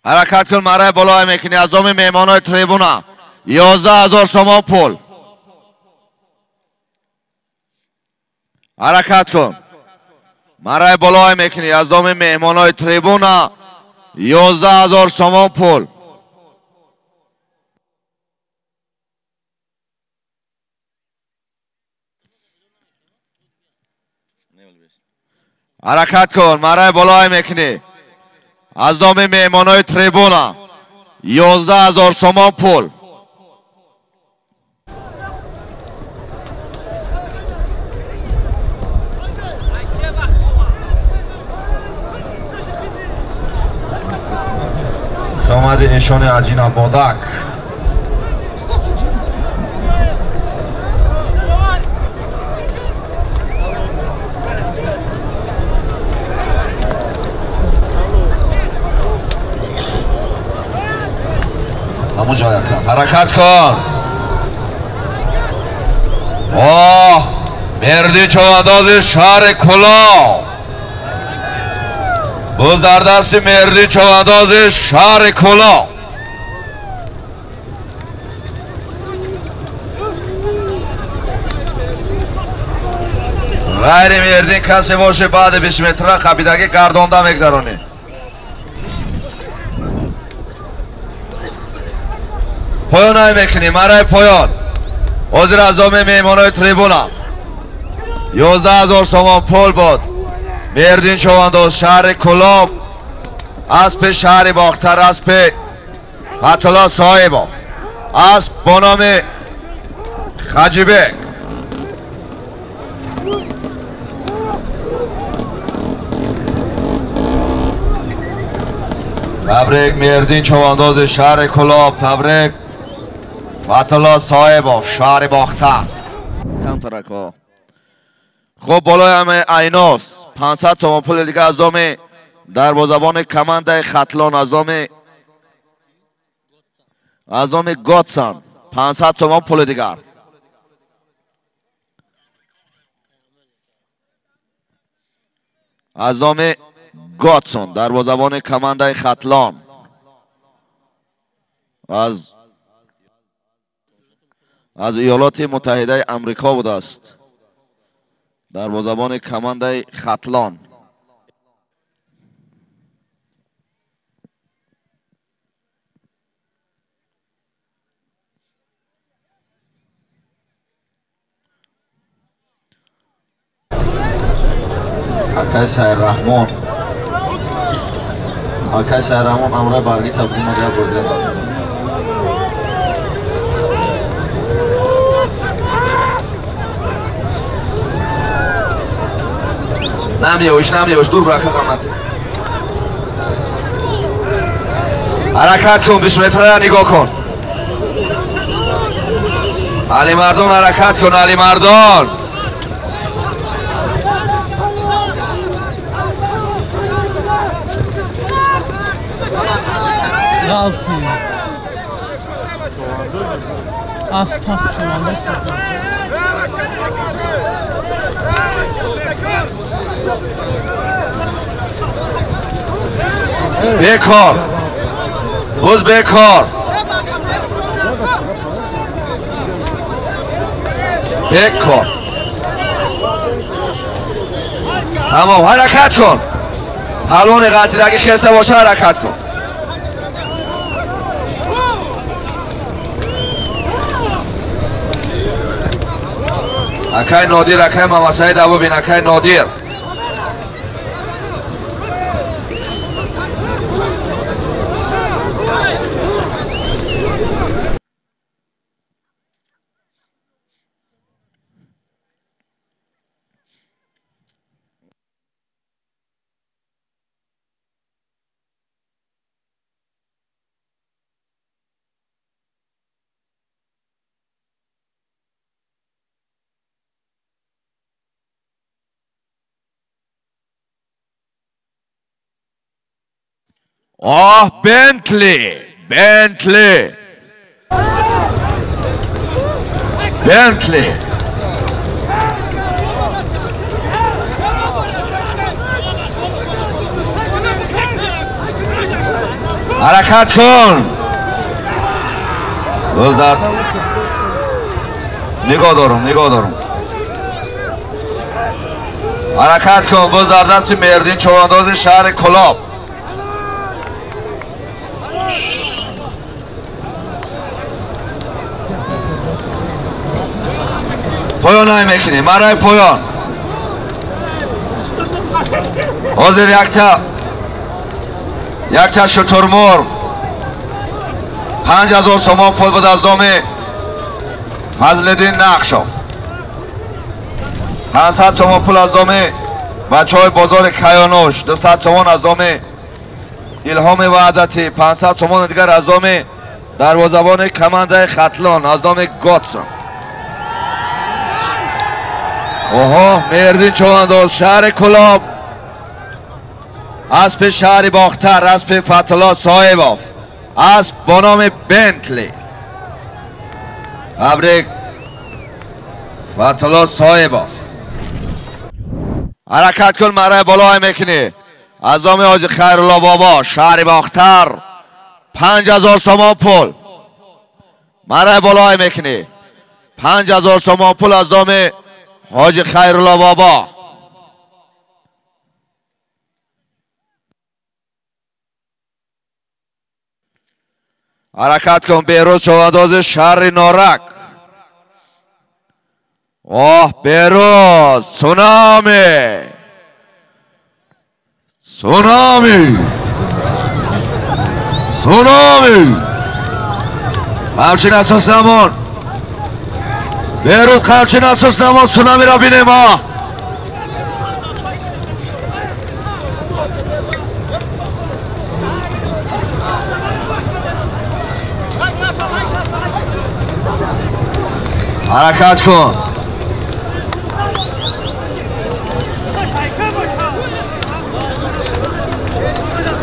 Ҳаракат кун, мараи болоя мекунӣ аз доми меҳмонои трибуна. 11 000 сомон пул. Ҳаракат кун. Мараи болоя мекунӣ аз доми меҳмонои трибуна. 11 000 сомон пул. Ҳаракат кун, мараи болоя мекунӣ аз номи меҳмонои трибуна. 11 000 сомон пул. Омади эшони Аҷина Бодак. Ҳамун ҷоя ҳаракат кун. Оҳ, Мерди човандози шаҳри Кӯлоб. Буз дар дасти Мерди човандози шаҳри Кӯлоб. Ғайри Мердин касе боше, баъди 20 метра қабидагӣ гардонда мегзаронӣ. Поён ай мекунӣ, мараи поён. Ҳозир аз доми меҳмонои трибуна. 11 000 сомон пул буд. Мердин човандоз шаҳри Кӯлоб, аспи шаҳри Бохтар, аспи Фатулло Соҳибов. Асп бо номи Хаҷибек. Табрик Мердин човандози шаҳри Кӯлоб, табрик Фатулло Соҳибов, шаҳри Бохтар. Камтарако. Хуб, болои ҳама айнос 500 сомон пули дига аз доми дарвозабони командаи Хатлон, аз номи Готсан 500 сомон пули дигар. Аз номи Готсон, дарвозабони командаи Хатлон, аз Иёлоти Муттаҳидаи Амрико будааст. Дарвозабони командаи Хатлон. Акай Сайраҳмон, акай Сайраҳмон амрои барги табума як бор дига забт мекунад. Намеош, намеош, дур брака ғамате. Ҳаракат кун, 20 метрая нигоҳ кун. Алимардон, ҳаракат кун, Алимардон. Ғалти. Асп пас човандоз. Бекор. Буз бекор. Бекор. Тамом, ҳаракат кун. Ҳалони ғалтидагӣ хеста боша, ҳаракат кун. Акай Нодир, акай Мамасаид, абубин, акай Нодир. Оҳ, Бентли, Бентли, Бентли. Ҳаракат кун. Боз дар нигоҳ дорум, нигоҳ дорум. Ҳаракат кун. Боз дар дасти Меҳриддин човандози шаҳри Кӯлоб. Поён ай мекунӣ, марай поён. Ҳозир якта шутурмурғ 5000 сомон пул буд аз номи Фазлиддин Нақшов. 500 сомон пул аз номи бачаҳои бозори Каёнуш, 200 сомон аз номи Илҳоми Ваҳдатӣ, 500 сомони дигар аз номи дарвозабони командаи Хатлон, аз номи Готсон. Оҳо, Меҳриддин човандоз шаҳри Кӯлоб, аспи шаҳри Бохтар, аспи Фатҳулло Соҳибов, асп бо номи Бентли. Табрик, Фатҳулло Соҳибов. Ҳаракат кун, марай боло мекунӣ. Аз номи ҳоҷи Хайрулло бобо, шаҳри Бохтар, 5000 сомон пул. Марай боло мекунӣ. 5000 сомон пул аз номи ҳоҷи Хайрулло бобо. Ҳаракат кун, Беҳрӯз човандози шаҳри Норак. Оҳ, Беҳрӯз, сунами, сунами, сунами. Ҳамчин асос намон, Беҳрӯз, қамчин асос намон, сунамиро бинем. Оҳ, ҳаракат кун.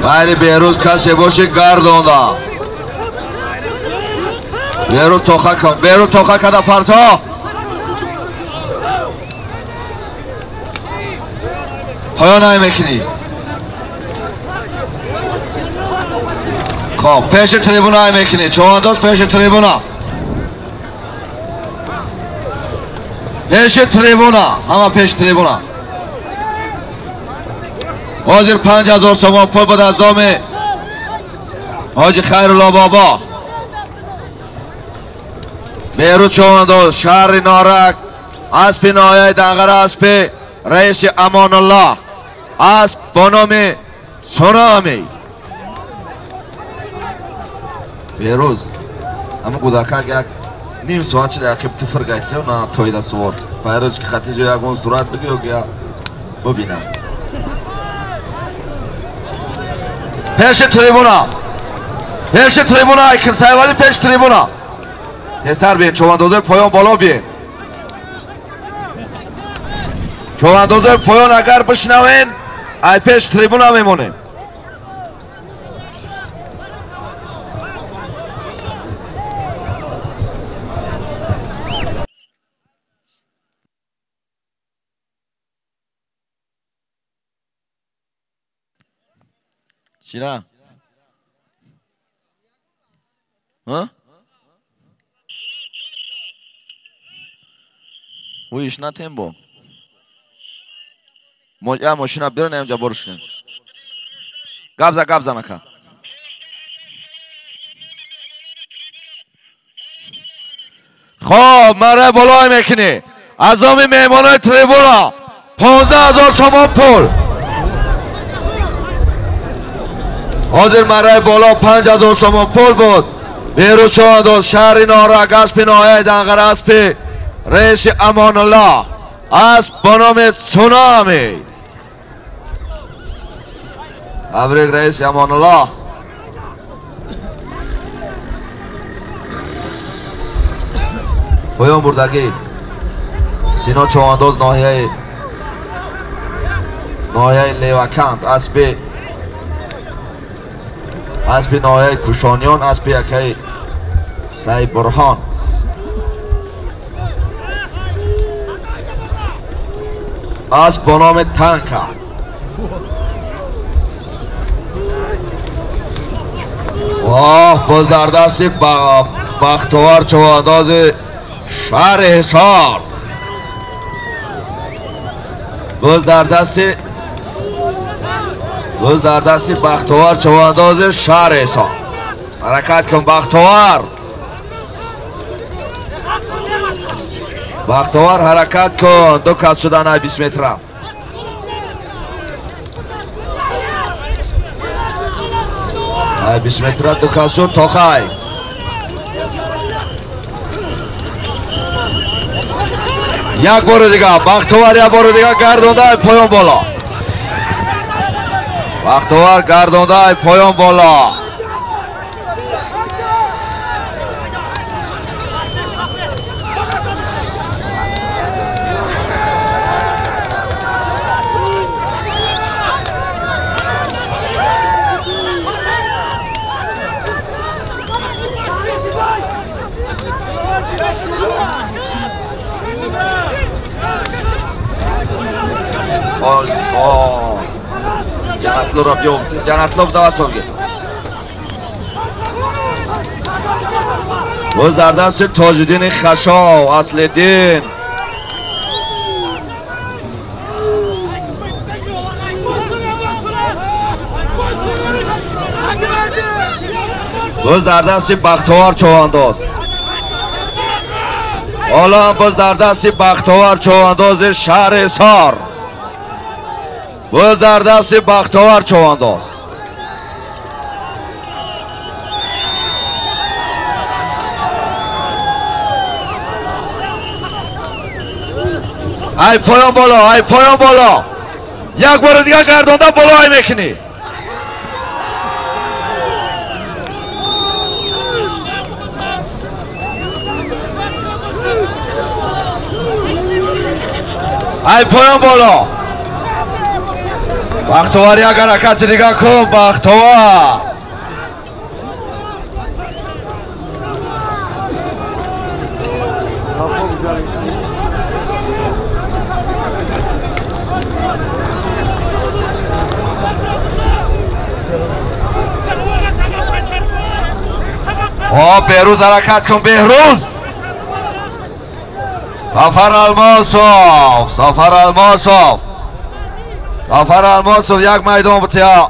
Ғайри Беҳрӯз касе боши гардонда. Беҳрӯз тоқа кун, Беҳрӯз тоқа када парто. Поён ай мекунӣ. Хоб, пеши трибуна ай мекунӣ. Човандоз пеши трибуна. Пеши трибуна, ҳама пеши трибуна. Ҳозир 5000 сомон пул буд аз номи ҳоҷи Хайрулло бобо. Беҳрӯз човандоз шаҳри Норак, аспи ноҳияи Данғара, аспи раиси Амонуллоҳ, асп бо номи Сунами. Беҳрӯз, ҳама гудакак як ним соат шуда яқиб тифр гашт, на тоида сувор. Файроз ки хатиҷо ягон сурат бигӯ ё бибинад. Пеши трибуна, пеши трибуна, айкин Сайвали, пеши трибуна. Тезтар биен, човандозои поён боло биен. Човандозои поён агар бишнавен, ай пеши трибуна мемонем. Чира? Ҳа? Уиш натем бо. Я мошина бирнем ҷа борш кунем. Гап зан ака. Хоб, маро боло мекунӣ. Аз номи меҳмонои трибуна 15000 сомон пул. Ҳозир мараи боло 5000 сомон пул буд. Беҳрӯз човандоз шаҳри Норак, аспи ноҳияи Данғара, аспи раиси Амонуллоҳ, асп бо номи Сунами. Табрик, раиси Амонуллоҳ. Поён бурдагӣ Сино човандоз ноҳияи Леваканд, аспи ноҳияи Кушониён, аспи якаи Сайбурҳон. Асп бо номи Танка. Оҳ, боз дар дасти Бахтовар чувандози шаҳри Ҳисор. Боз дар дасти Бахтовар чувандози шаҳри Ҳисор. Ҳаракат кун Бахтовар. Бахтовар ҳаракат кун. Ду кас шудан ай 20 метра. Ай 20 метра ду кас шуд Тохай. Як бори дига Бахтовар, як бори дига гардонда ай поён боло. Бахтовар гардонда ай поён боло. Ҷанатло биёфт. Ҷанатло давас бигир. Боз дар дасти Тоҷиддини Хашов, Аслиддин. Боз дар дасти Бахтовар чувандоз. Ҳоло боз дар дасти Бахтовар чувандози шаҳри Ҳисор. Боз дар дасти Бахтовар чувандоз. Ай поён боло, ай поён боло. Як бори дига гардонда боло ай мекунӣ. Ай поён боло. Бахтовар як ҳаракати дига кун, Бахтовар. О, Беҳрӯз ҳаракат кун, Беҳрӯз. Сафар Алмосов, Сафар Алмосов. Сафар Алмосов як майдон бутия.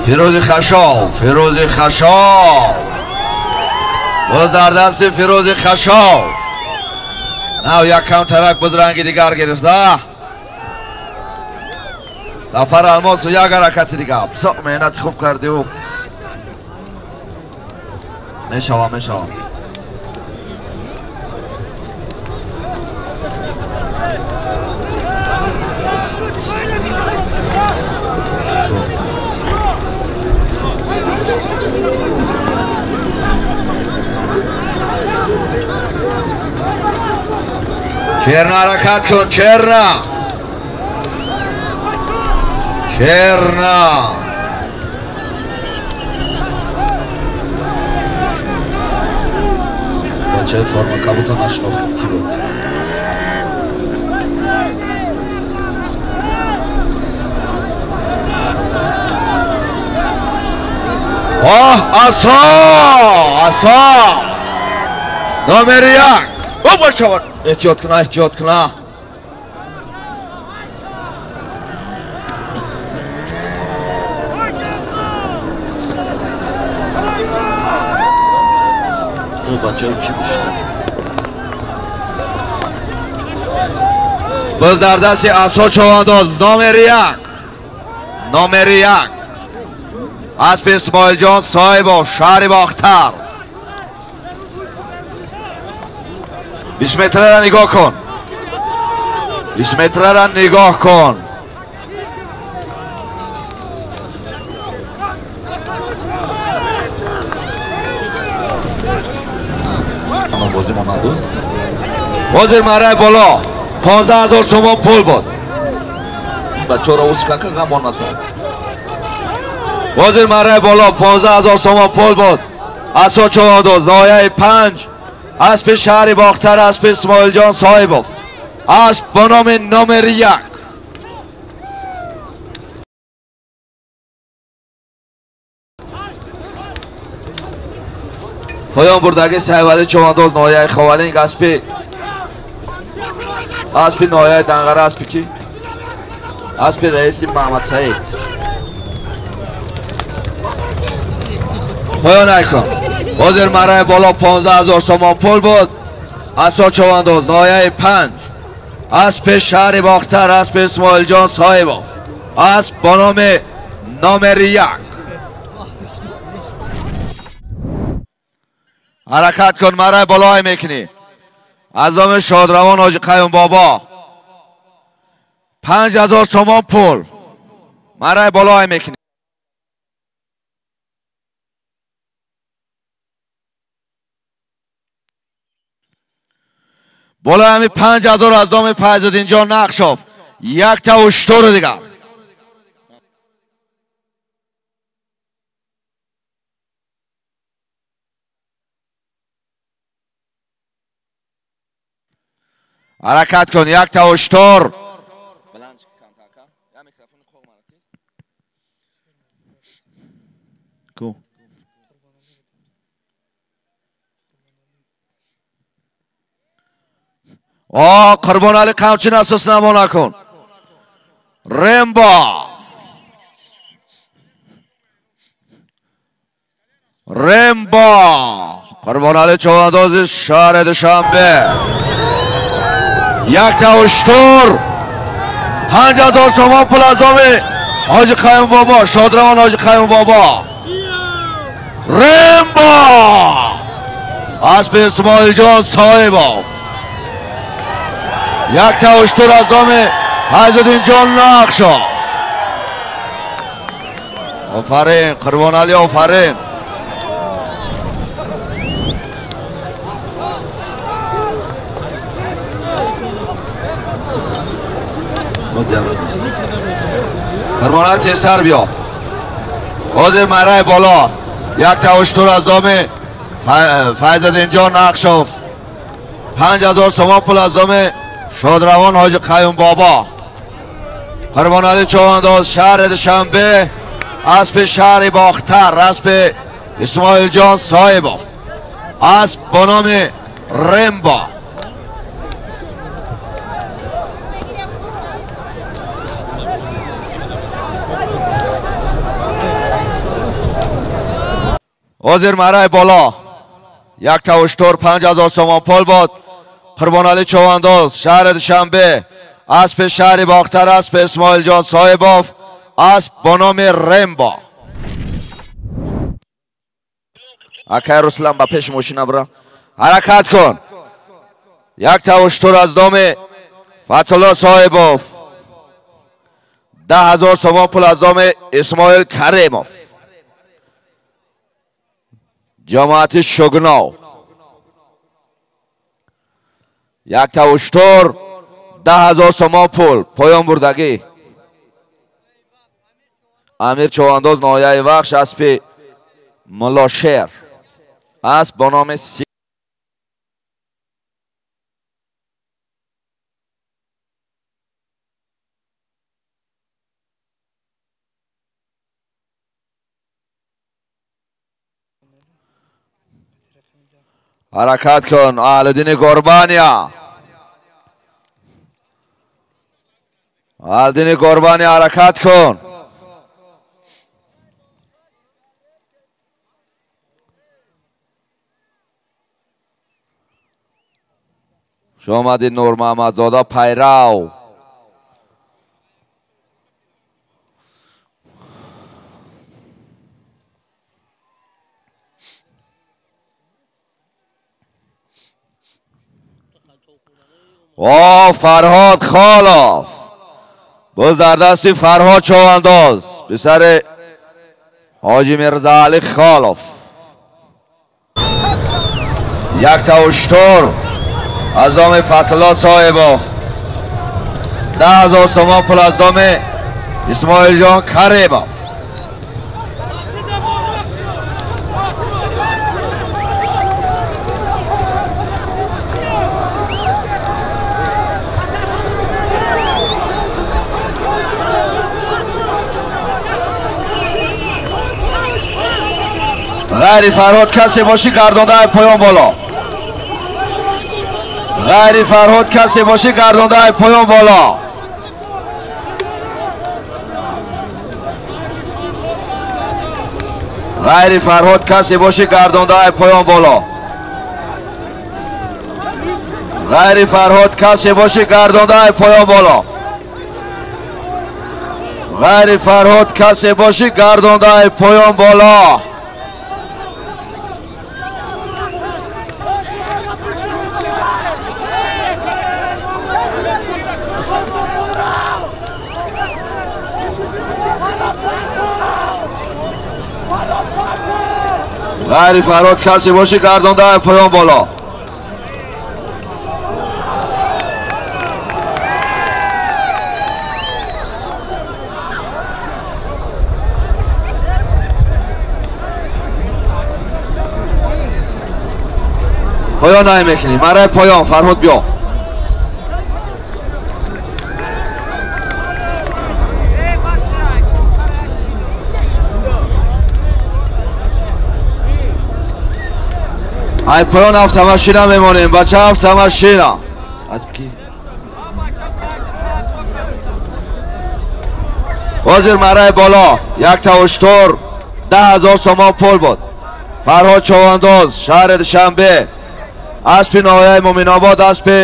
Фирӯзи Хашов, Фирӯзи Хашов. Боз дар дасти Фирӯзи Хашов. Нав як камтарак боз ранги дигар гирифта. Сафар Алмосов як ҳаракати дига. Бисёр меҳнати хуб кардиу. Мешава, мешава. Черна ҳаракат кун, Черна. Черна. Бачаи форма кабута нашинохтам, ки буд. Оҳ, асо, асо. Номери як. О, бача, эҳтиёт куна, эҳтиёт куна. О, бачаем чӣ бишкар. Боз дар дасти асо чувандоз номери як. Номери як. Аспи Исмоилҷон Соҳибов, шаҳри Бохтар. 20 метрера нигоҳ кун. 20 метра را نگاه کن. ҳозир марай боло 15,000 сомон пул буд. Бачаро ускака ғамоната. Ҳозир марай боло 15,000 сомон пул буд. Асо човандоз ноҳияи 5 аспи шаҳри Бохтар аспи Исмоилҷон Соҳибов. Асп бо номи номери 1. Поён бурдаги Сайвали човандоз ноҳияи Ховалинг аспи ноҳияи Данғара аспи ки? Аспи раиси Маҳмадсаид. Поён айкун. Ҳозир марай боло 15,000 сомон пул буд. Асо човандоз ноҳияи 5 аспи шаҳри Бохтар аспи Исмоилҷон Соҳибов. Асп бо номи номери 1. Ҳаракат кун, марай болои мекунӣ. Аз номи шодравон ҳоҷи Қаюм бобо 5,000 сомон пул. Марай болои мекунӣ. Болои ҳами 5,000 аз номи Файзуддинҷон Нақшов якта уштуру дигар. Ҳаракат кун, якта уштур. О, Қурбонали қамчин асос намо накун. Рембо. Рембо. Қурбонали човандози шаҳри Душанбе. Якта уштур. 5,000 сомон пул аз номи ҳоҷи Қаюм бобо, шодравон ҳоҷи Қаюм бобо. Рембо. Аспи Исмоилҷон Соҳибов. Якта уштур аз номи Файзуддинҷон Нақшов. Офарин, Қурбонали, офарин. Қурбонали тезтар биё. Ҳозир марай боло якта уштур аз номи Файзуддинҷон Нақшов. 5,000 сомон пул аз номи шодравон ҳоҷи Қаюм бобо. Қурбонали човандоз шаҳри Душанбе аспи шаҳри Бохтар аспи Исмоилҷон Соҳибов. Асп бо номи Рембо. Ҳозир марай боло якта уштур 5,000 сомон пул буд. Қурбонали човандоз шаҳри Душанбе аспи шаҳри Бохтар аспи Исмоилҷон Соҳибов. Асп бо номи Рембо. Акай Руслан ба пеши мошина бира. Ҳаракат кун. Якта уштур аз номи Фатулло Соҳибов. 10,000 сомон пул аз номи Исмоил Каримов. Ҷамоати Шугнов. Якта уштур 10,000 сомон пул. Поён бурдагӣ. Амир човандоз ноҳияи Вахш аспи Муллошер. Асп бо номи Ҳаракат кун, Аҳлиддини Қурбония. Аҳлиддини Қурбония ҳаракат кун. Шомади Нурмаҳмадзода пайрав. О, Фарҳод Холов. Боз дар дасти Фарҳод Човандоз, писари Ҳоҷи Мирзаали Холов. Якта уштур аз доми Фатҳулло Соҳибов. 10,000 сомон пул аз доми Исмоилҷон Каримов. Ғайри Фарҳод касе бошӣ гардондаи поён боло. Ғайри Фарҳод касе бошӣ гардондаи поён боло. Ғайри Фарҳод касе бошӣ гардондаи поён боло. Ғайри Фарҳод касе бошӣ гардондаи поён боло. Ғайри Фарҳод касе бошӣ гардондаи поён боло. Ғайри Фарҳод касе бошӣ гардондаи поён боло. Поён намекунӣ, мараи поён, Фарҳод биё. Ай поён автомашина мемонем, бача автомашина. Аз ки? Ҳозир мараи боло, якта уштур, 10,000 сомон пул буд. Фарҳод Човандоз, шаҳри Душанбе. Аспи ноҳияи Муминобод, аспи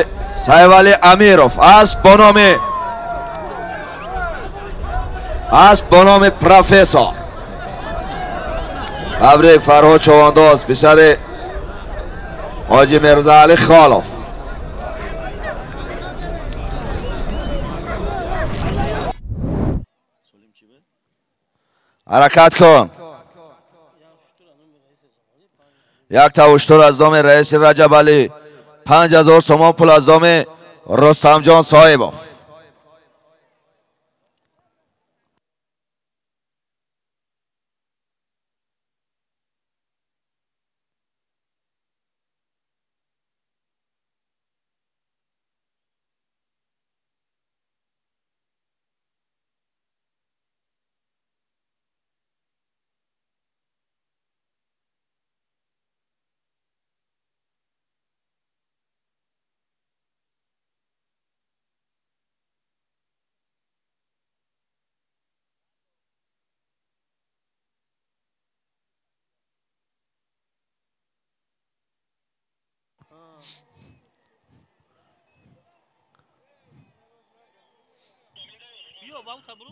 Сайвали Амиров. Асп бо номи профессор. Табрик Фарҳод Човандоз, писари Ҳоҷи Мирзаали Холов. Ҳаракат кун. Якта уштур аз доми раиси Раҷабалӣ, 5,000 сомон пул аз доми Рустамҷон Соҳибов.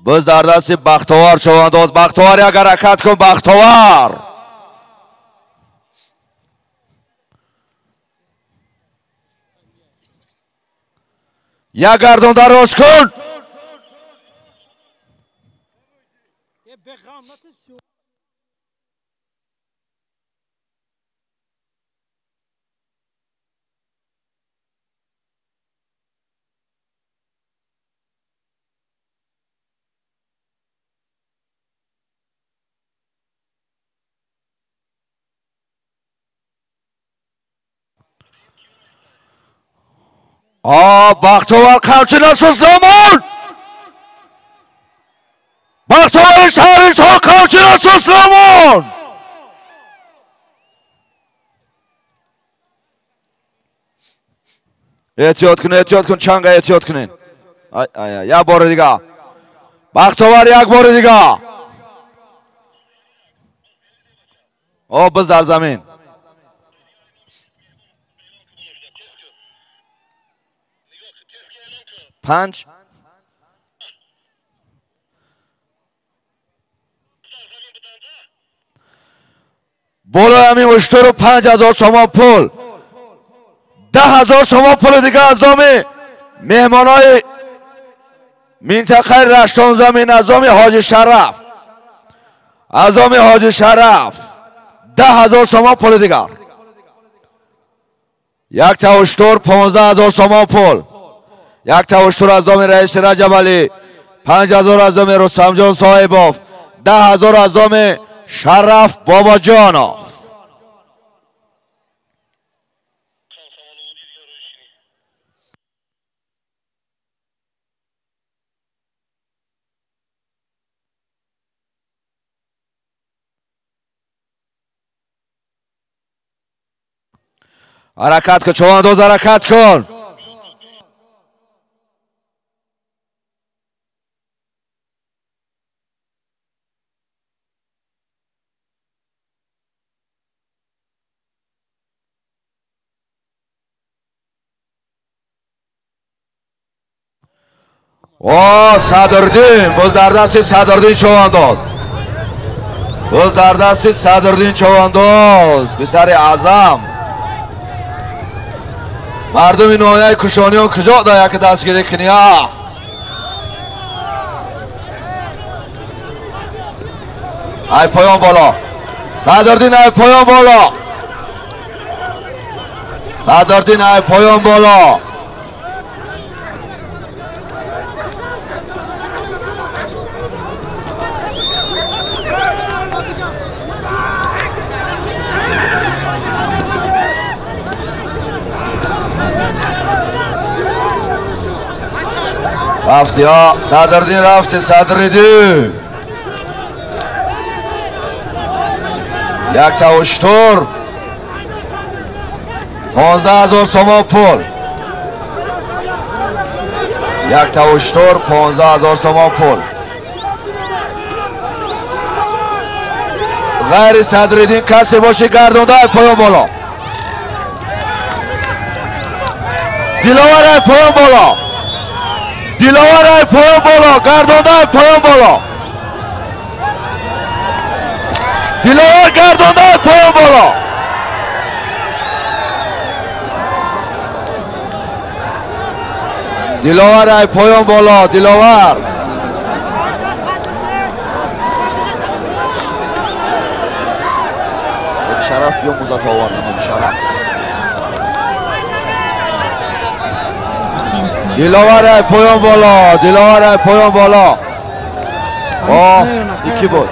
Боз дар дасти Бахтовар Човандоз. Бахтовар як ҳаракат кун, Бахтовар. Як гардонда рост кун. Бахтовар қамчина сусломон! Бахтовари шаҳри Исҳоқ қамчина сусломон! Эҳтиёт кун, эҳтиёт кун, чанга эҳтиёт кунед. Ай, ай, ай, як бори дига. Бахтовар як бори дига. О, биз дар замин. 5 болои ҳамин уштуру 5,000 сомон пул. 10,000 сомон пули дига аз доми меҳмонои минтақаи Раштонзамин, аз доми Ҳоҷи Шараф, аз доми Ҳоҷи Шараф 10,000 сомон пули дигар. Як та уштур 15,000 сомон пул. Як та уштур аз доми раиси Раҷабалӣ, 5,000 аз доми Рустамҷон Соҳибов, 10,000 аз доми Шараф Бобоҷонов. Ҳаракат кун, човандоз, ҳаракат кун. О, Садриддин, боз дар дасти Садриддин човандоз. Боз дар дасти Садриддин човандоз, писари Аъзам. Мардуми ноҳияи Кушониён куҷо да як дастгирӣ кунӣ? Ай поён боло. Садриддин ай поён боло. Садриддин ай поён боло. Рафти, Садриддин рафти, Садриддин. Як та уштур, 15,000 сомон пул. Як та уштур, 15,000 сомон пул. Ғайри Садриддин касе боши гардонда ай поён боло. Диловар ай поён боло. Диловар ай поён боло, гардонда ай поён боло. Диловар гардонда ай поён боло. Диловар ай поён боло, Диловар. Ҳоҷи Шараф биё музат овардам, Ҳоҷи Шараф. Диловар ай поён боло, Диловар ай поён боло. О, ики буд.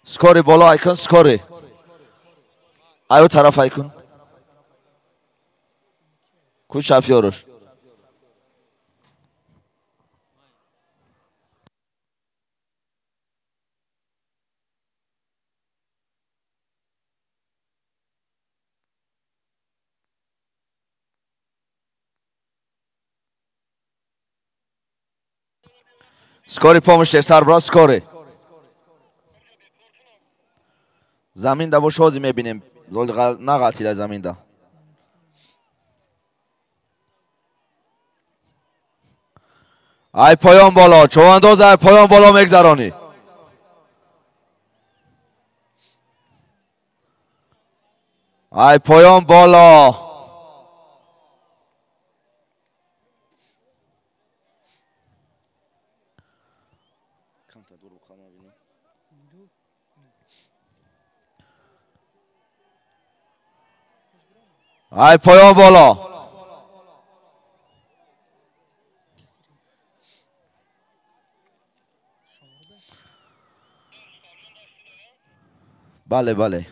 Скори боло айкун, скори. Ай о тараф айкун. Ку шафёрош. Скори помощь тезтар бро, скори. Замин да бош ҳозир мебинем. Нағалтида заминда. Ай поён боло, човандоз ай поён боло мегзаронӣ. Ай поён боло. Ай поён боло. Бале, бале.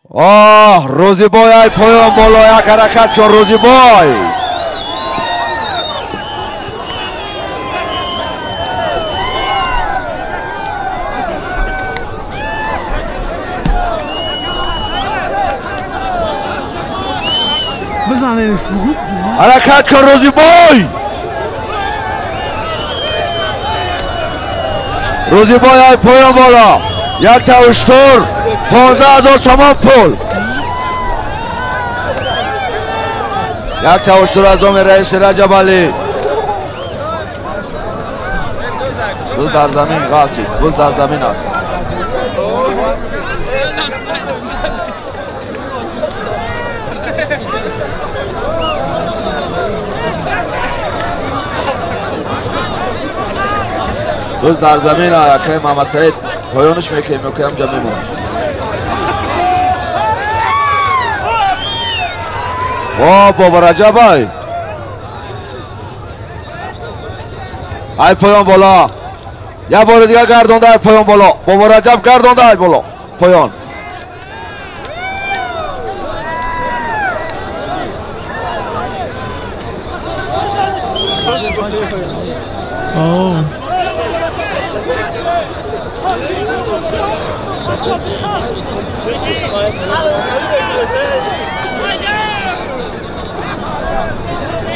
Оҳ, Рӯзибой ай поён боло, як ҳаракат кун Рӯзибой. Ҳаракат кун Рӯзибой. Рӯзибой ай поён боло. Як та уштур, 15,000 сомон пул. Як та уштур аз номи раиси Раҷабалӣ. Буз дар замин ғалтид. Буз дар замин аст. Буз дар замин акай Муҳаммад Саид поёнаш мекунем, ё ки ҳамҷа мемонад. Во Бобо Раҷаб ай. Ай поён боло. Як бори дигар гардонда ай поён боло. Бобо Раҷаб гардонда ай боло. Поён.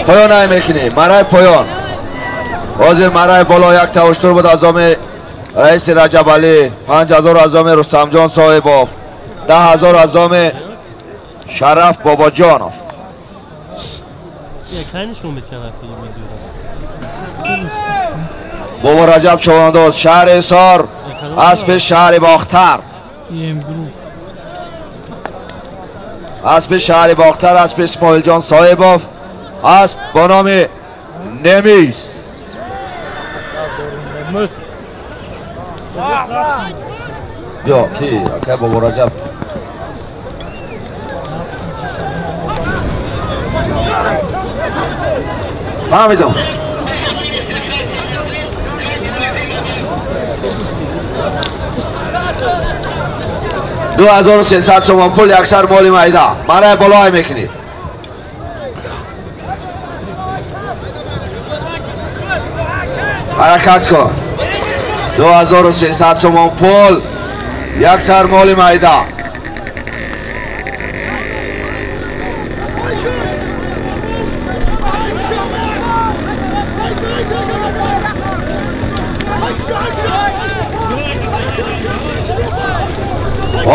Поён ай мекунӣ, марай поён. Ҳозир марай боло як та уштур буд аз номи раиси Раҷабалӣ, 5000 аз номи Рустамҷон Соҳибов, 10000 аз номи Шараф Бобоҷонов. Бобо Раҷаб човандоз, шаҳри Ҳисор, аспи шаҳри Бохтар. Аспи шаҳри Бохтар, аспи Исмоилҷон Соҳибов, асп бо номи Немис. Биё ки акай Бобо Раҷаб. Фаҳмидам. 2300 сомон пул, як сар моли майда. Марай болоай мекунӣ. Ҳаракат кун. 2300 сомон пул, як сар моли майда.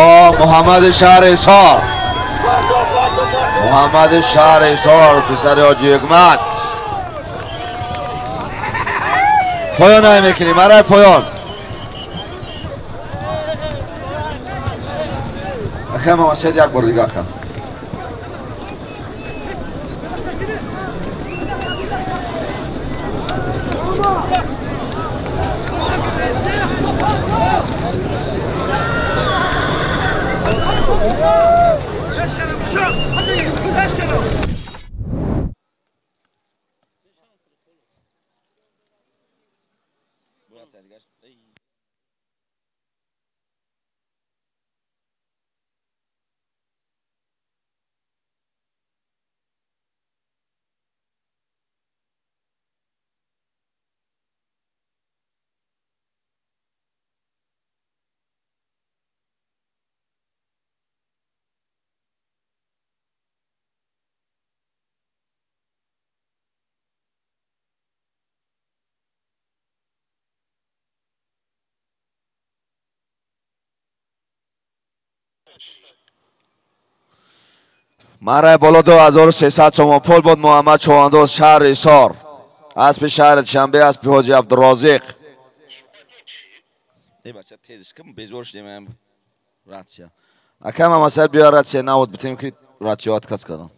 О Муҳаммади шаҳри Ҳисор. Муҳаммади шаҳри Ҳисор, писари ҳоҷи Ҳикмат. Поён ай мекунӣ, марай поён. Акай Муҳаммад Саид як бор дига ака. Марай боло 2300 сомон пул буд. Муҳаммад Човандоз, шаҳри Ҳисор, аспи шаҳри Душанбе, аспи ҳоҷи Абдурозиқ. Бача тезиш ким безор шудем ратсия. Акай Муҳаммад Саид биё ратсия навод битем ки ратсиё отказ кардам.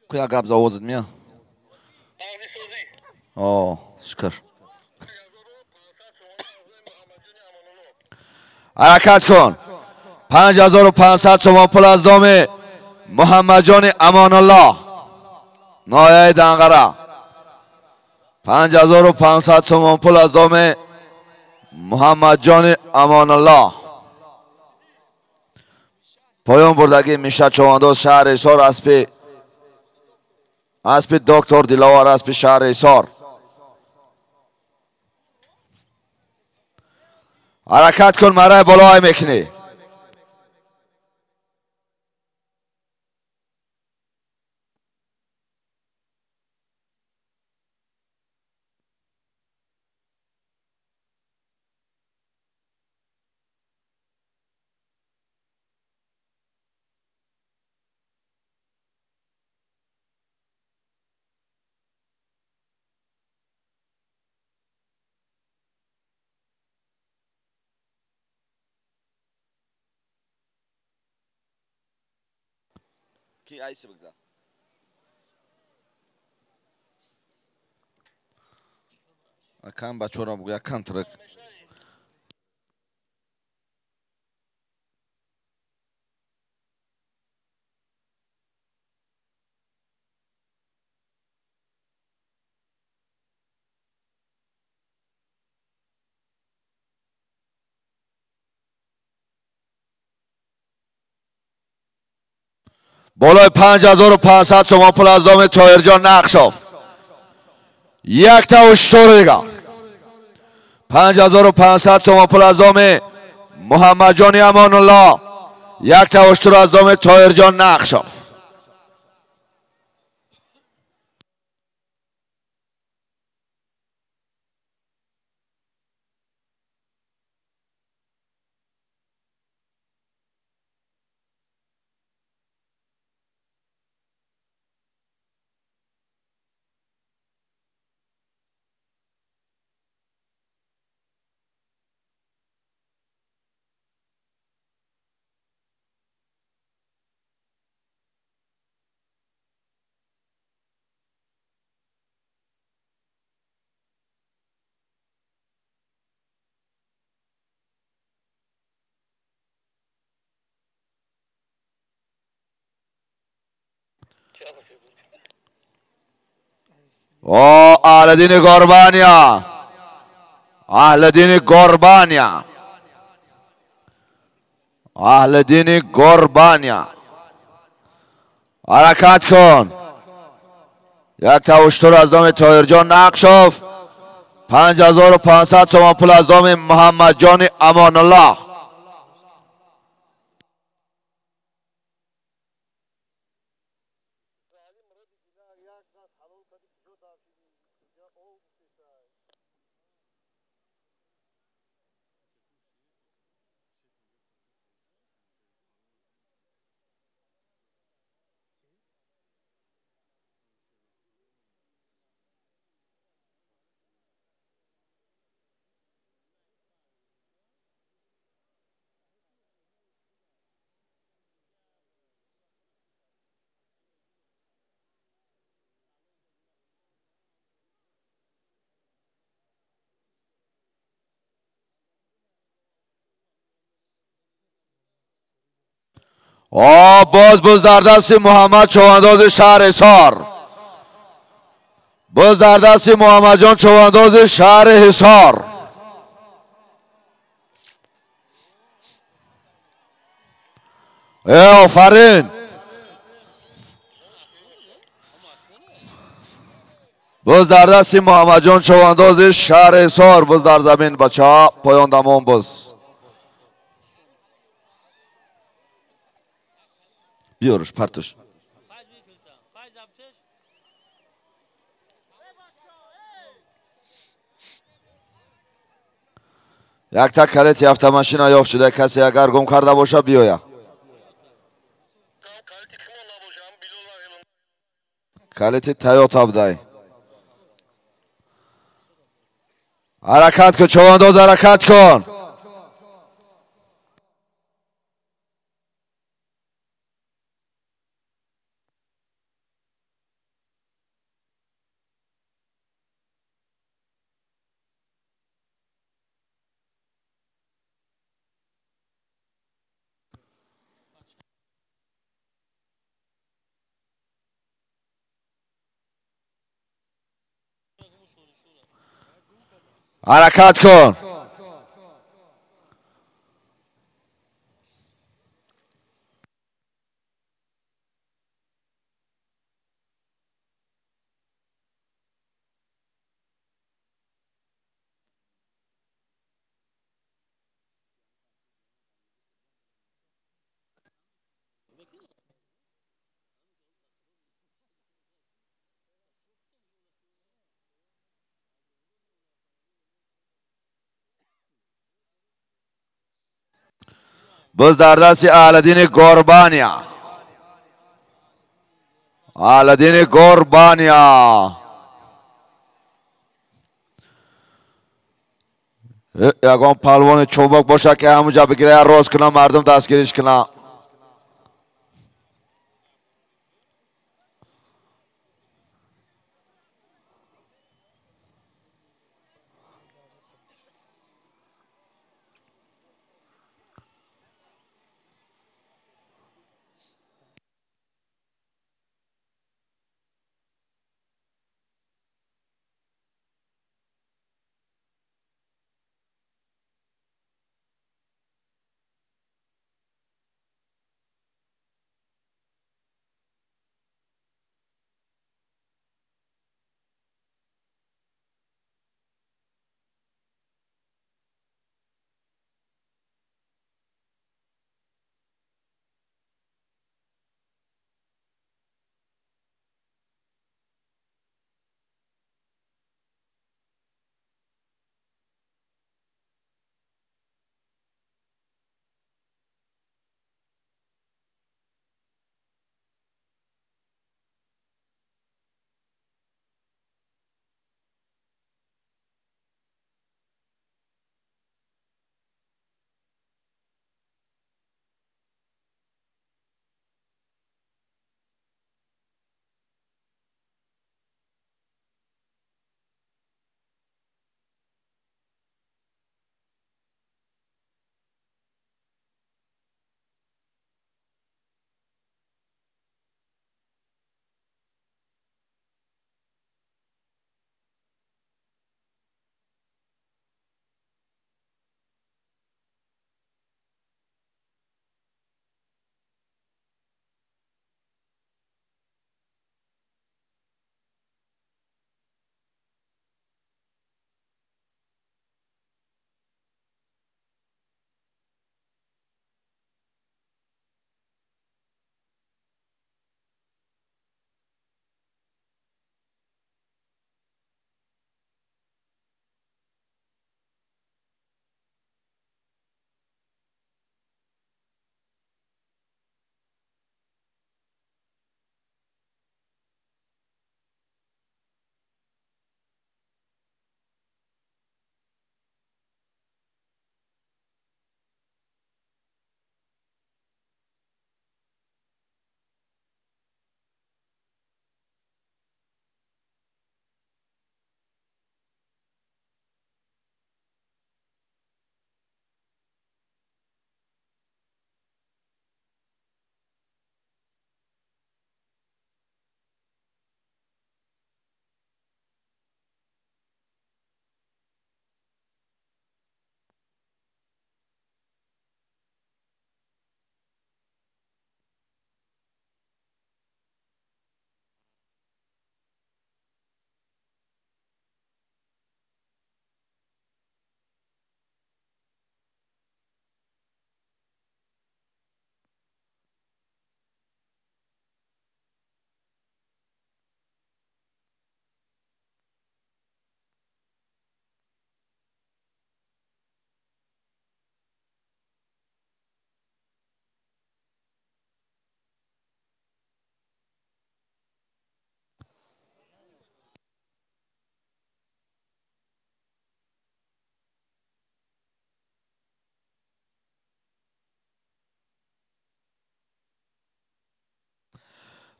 Куя гап за овозат мия? О, шукр. Ҳаракат кун. 5500 сомон пул аз номи Муҳаммадҷони Амонуллоҳ ноҳияи Данғара 5500 сомон пул аз доми Муҳаммадҷони Амонуллоҳ. Поён бурдагӣ миша човандоз шаҳри Ҳисор аспи доктор Диловар аспи шаҳри Ҳисор. Ҳаракат кун, марай болоай мекунӣ. Ки айси бигзар. Акам бачора бугӯ, якам трек. Болои 5500 сомон пул аз доми Тоҳирҷон Нақшов. Якта уштур дига. 5500 сомон пул аз доми Муҳаммадҷони Амонуллоҳ. Якта уштур аз доми Тоҳирҷон Нақшов. О, Аҳлиддини Горбания, Аҳлиддини Горбания, Аҳлиддини Горбания. Ҳаракат кун. Якта уштур аз доми Тоҳирҷон Нақшов. 5500 сомон пул аз доми Муҳаммадҷони Амонуллоҳ. О, боз боз дар дасти Муҳаммад човандози шаҳри Ҳисор. Боз дар дасти Муҳаммадҷон човандози шаҳри Ҳисор. Э, офарин. Боз дар дасти Муҳаммадҷон човандози шаҳри Ҳисор. Боз дар замин бачаҳо поён дамон боз. Биёрш, партуш. Якта калити автомашина ёфт шуда, касе агар гум карда боша биёя. Калити Тойота будай. Ҳаракат кун, човандоз, ҳаракат кун. Ҳаракат кун. Боз дар дасти Аҳладдини Горбания. Аҳладдини Горбания. Ягон палвони чӯбок бошад, ки ҳамунҷа бигирая, рост кунам, мардум дастгириш кунам.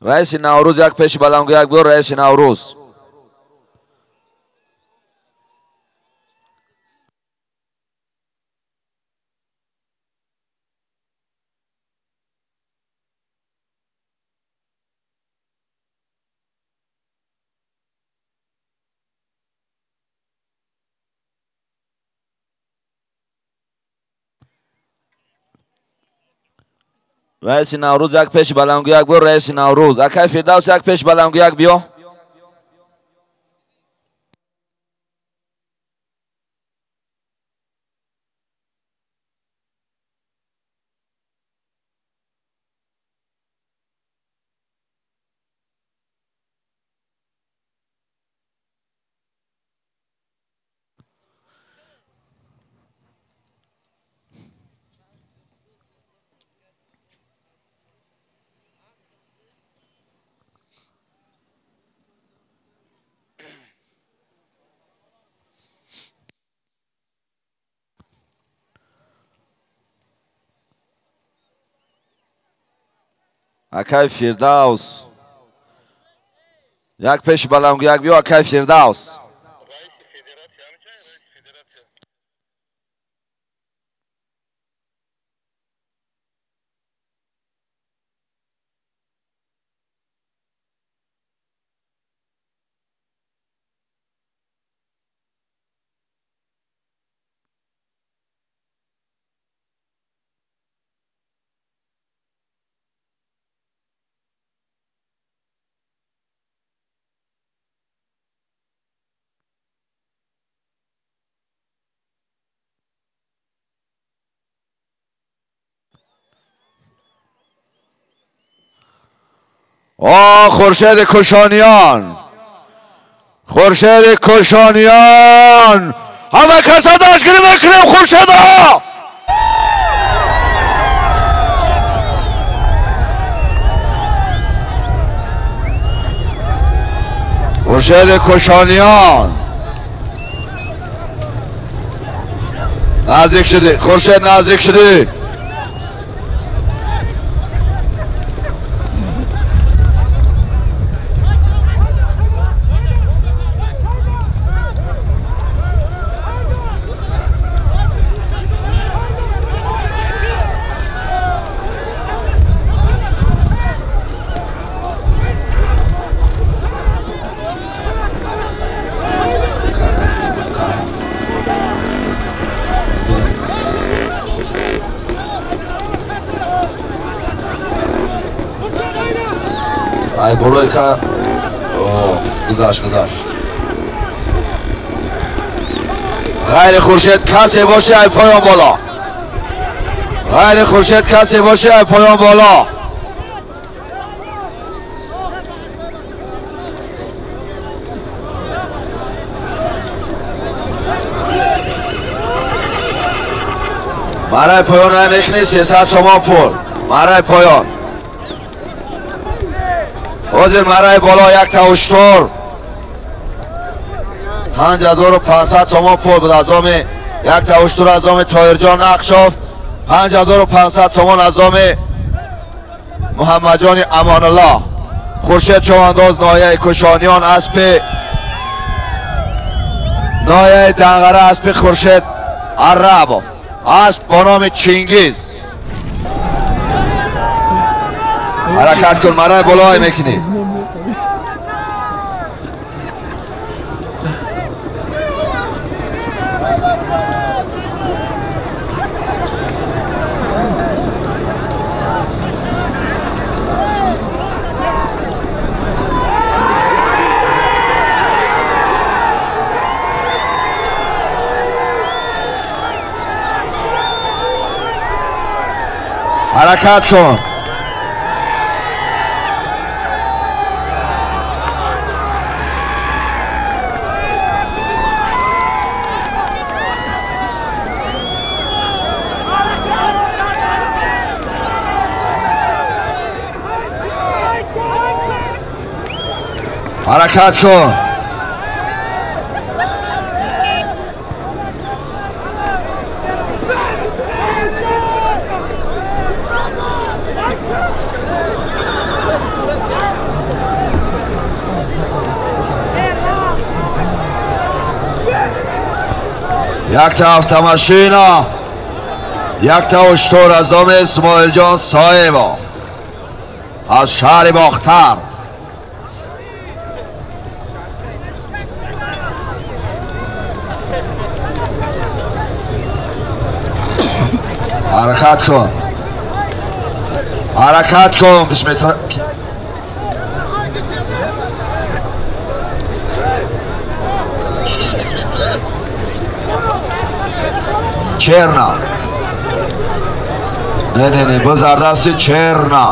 Раиси Наврӯз як пеши баландгӯ як биёр. Раиси Наврӯз. Раиси Наврӯз як пеши балангӯяк биё. Раиси Наврӯз акай Фирдавс як пеши балангӯяк биё. Акай Фирдавс як пеши балангӯяк биё. Акай Фирдавс آه خورشید کشانیان، خورشید کشانیان، همه کسا داشتگیری میکنیم خورشید ها. خورشید کشانیان نزدیک شدی، خورشید نزدیک شدی. ای بالای که گذشت گذشت. غیر خورشید کسی باشه ای پایان بالا. غیر خورشید کسی باشه ای پایان بالا. برای پایان نمیکنی 300 تومان پول. برای پایان حاضر مرای بالا یک تا اشتر 5500 تومان پول بود. از دام یک تا اشتر از دام طاهرجان نقشاف 5500 تومان از دام محمد جان امان الله. خورشید چوانداز ناحیه کشانیان اسب ناحیه دنغره اسب خورشید عربوف اسب با نام چینگیز. حرکت کن مرای بالای میکنی. حرکت کن. حرکت کن. یک تا افتماشینا، یک تا اشتر از دام اسماعیل جان صاحباف از شهر باختر. حرکت کن. Ҳаракат кун, 20 метр. Черна. Не, не, не, боз дар дасти Черна.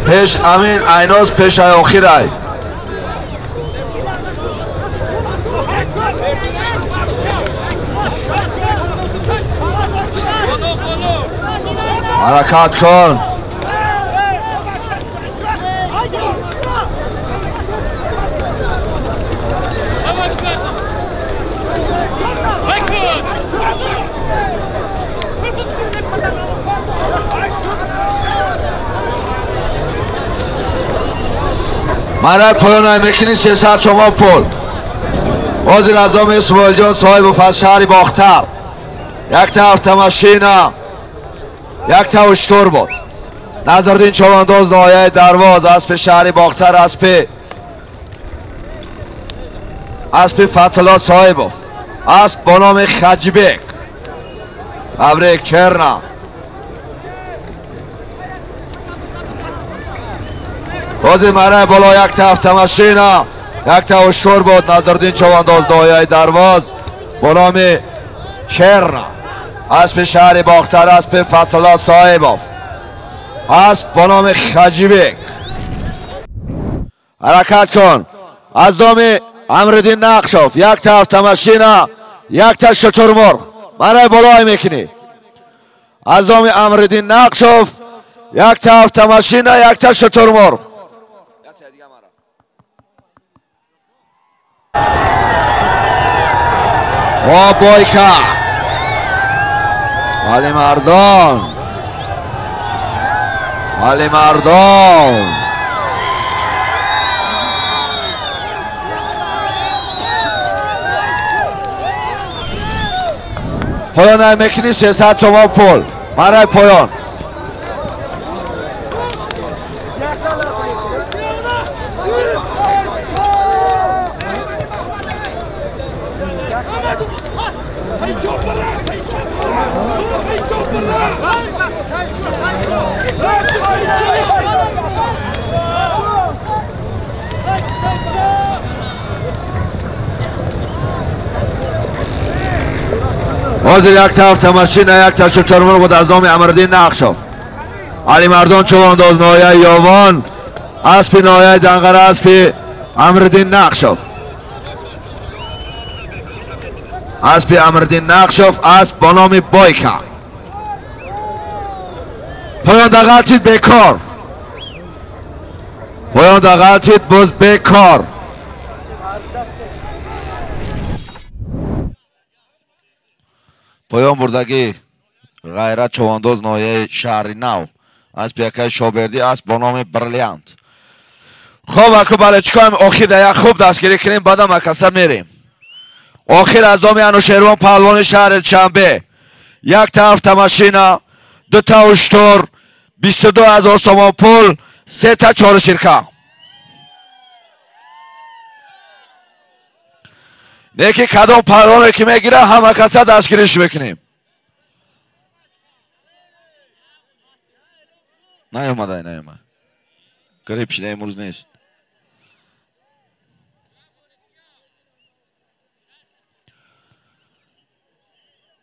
Пеш амин айноз пешай охирай. Ҳаракат кун. Мана поёнай мекунӣ 300 сомон пул. Ҳозир аз номи Исмоилҷон соҳибов аз шаҳри Бохтар якта автомашина, якта уштур буд. Назриддин Човандоз ноҳияи Дарвоз, аспи шаҳри Бохтар, аспи Фатҳулло Соҳибов, асп бо номи Хаҷибек. Табрик Черна. Ҳозир мараи боло якта автомашина, якта уштур буд. Назриддин Човандоз ноҳияи Дарвоз бо номи Черна, аспи шаҳри Бохтар, аспи Фатҳулло Соҳибов, асп бо номи Хаҷибек. Ҳаракат кун. Аз номи Амриддин Нақшов якта автомашина, якта шутурмурғ. Мараи болои мекунӣ. Аз номи Амриддин Нақшов якта автомашина, якта шутурмурғ. О бойка! Алимардон! Алимардон! Поёнай мекунӣ 300 сомон пул. Марай поён. Ҳозир якта автомашина, якта шутурмурғ буд аз номи Амриддин Нақшов. Алимардон Човандоз ноҳияи Ёвон, аспи ноҳияи Данғара, аспи Амриддин Нақшов. Аспи Амриддин Нақшов, асп бо номи Бойка. Поён дағалтид бекор. Поён дағалтид боз бекор. Поён бурдагӣ Ғайрат Човандоз ноҳияи шаҳри Нав, аспи якаи Шобердӣ, асп бо номи Бриллиант. Хоб аку бале чикоем охир да як хуб дастгирӣ кунем, баъдам акаса мерем. Охир аз номи Анушервон паҳлвони шаҳри Душанбе якта автомашина, дута уштур, 22 000 сомон пул, сета чоруширка. Неки кадом паҳлвоне ки мегира, ҳама каса дастгириш мекунем. Наёмадай, наёмад. Грипп шида имрӯз нест.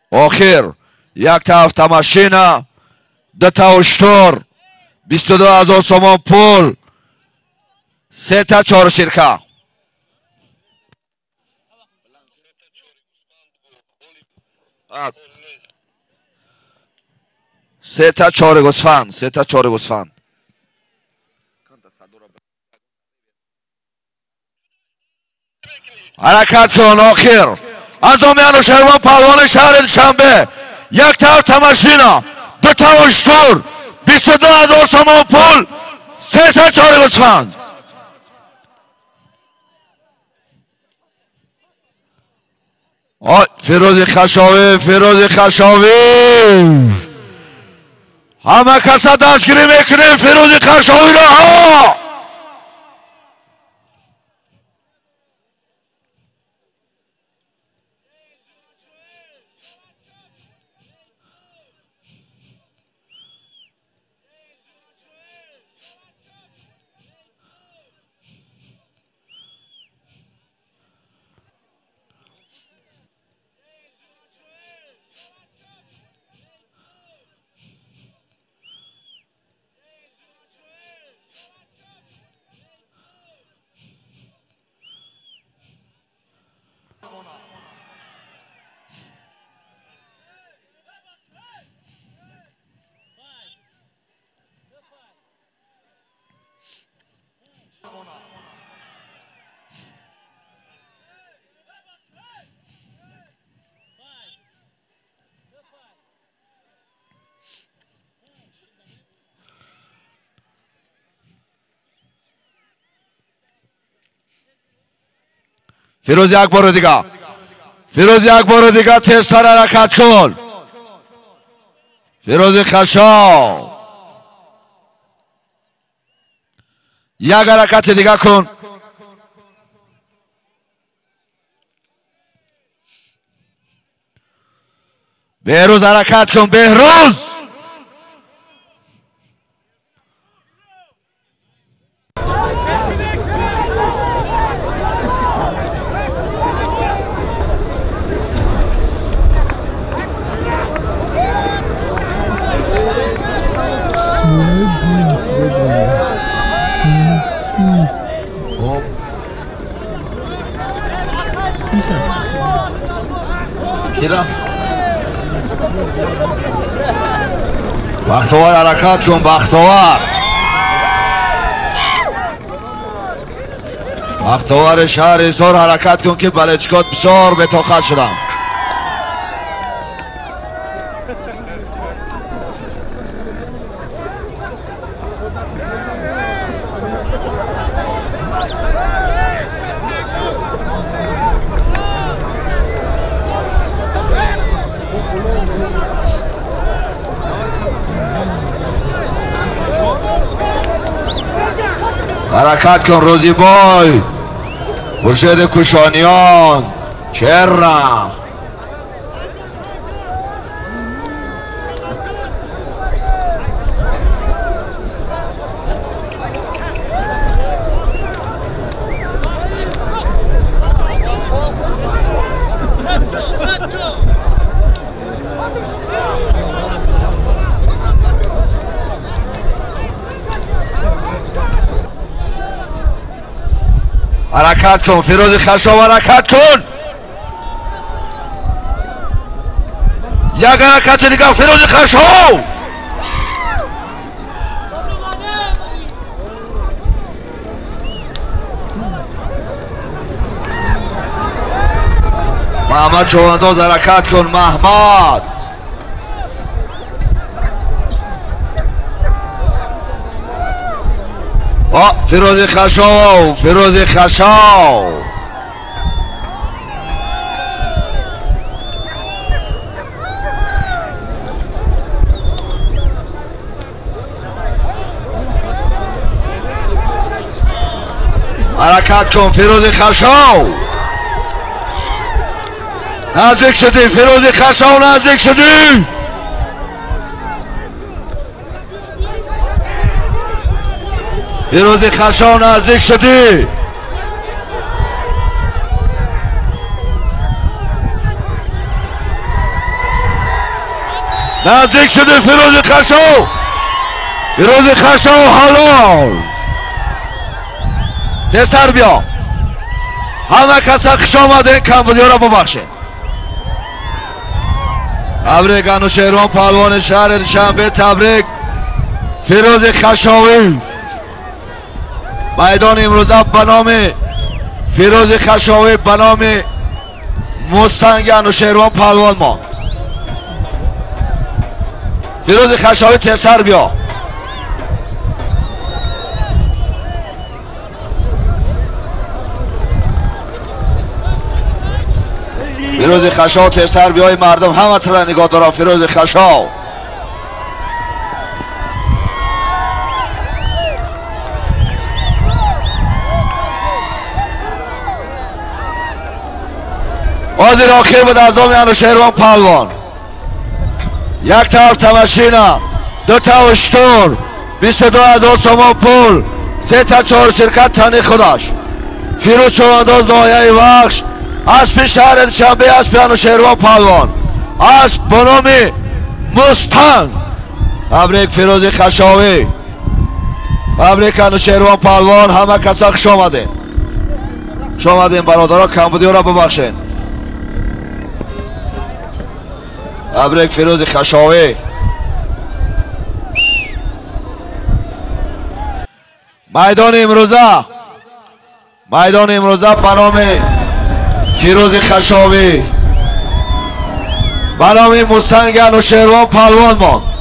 Охир якта автомашина, дута уштур, 22 000 сомон пул, сета чоруширка. Сета чори гусфанд, сета чори гусфанд. Ҳаракат кун охир. Аз номи Анушервон паҳлвони шаҳри Душанбе якта автомашина, дута уштур, 22 000 сомон пул, сета чори гусфанд. Фирӯзи Хашовӣ, Фирӯзи Хашовӣ. Ҳама каса дастгирӣ мекунем Фирӯзи Хашовиро. Ҳо! Фирӯз як бори дига, Фирӯз як бори дига тезтар ҳаракат кун. Фирӯзи Хашов як ҳаракати дига кун. Беҳрӯз ҳаракат кун, Беҳрӯз. Бахтовар ҳаракат кун, Бахтовар. Бахтовари шаҳри Ҳисор ҳаракат кун ки балечкот бисёр бетоқат шудам. ҳаракат кун Рӯзибой, Хуршеди Кушониён, чера. ҳаракат кун Фирӯзи Хашов, ҳаракат кун. Як ҳаракати дига Фирӯзи Хашов. Маҳмад Човандоз ҳаракат кун, Маҳмад. Фирӯзи Хашов, Фирӯзи Хашов. Ҳаракат кун Фирӯзи Хашов. Наздик шудӣ Фирӯзи Хашов, наздик шудӣ. Фирӯзи Хашов наздик шудӣ. Наздик шудӣ Фирӯзи Хашов. Фирӯзи Хашов ҳалол. Тезтар биё. Ҳама каса хуш омадем, камбудиёро бубахшед. Табрик Анӯшервон паҳлавони шаҳри Душанбе, табрик Фирӯзи Хашовӣ. Майдон имрӯза ба номи Фирӯзи Хашовӣ, ба номи Мустанги Анӯшервон паҳлавон монд. Фирӯзи Хашовӣ тезтар биё. Фирӯзи Хашов тезтар биёи, мардум ҳама тура нигоҳ дорад. Фирӯзи Хашов. Ҳозир охир буд аз номи Анушервон Палвон. Як та автомашина, 2 та уштур, 22,000 сомон пул, 3 та 4 ширкат тани худаш. Фирӯз Човандоз ноҳияи Вахш, аспи шаҳри Душанбе, аспи Анушервон Палвон, асп бо номи Мустанг. Табрик Фирӯзи Хашовӣ, табрик Анушервон Палвон. Ҳама каса хуш омадем, хуш омадем бародаро, камбудиёро бубахшед. Табрик Фирӯзи Хашовӣ. Майдони имрӯза, майдони имрӯза ба номи Фирӯзи Хашовӣ, ба номи Мустанги Анушервон Палвон монд.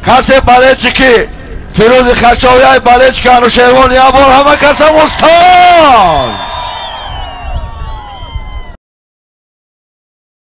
Касе балечи ки Фирӯзи Хашовӣ, ай балечи ки Анушервон, як бор ҳама каса Мустанг.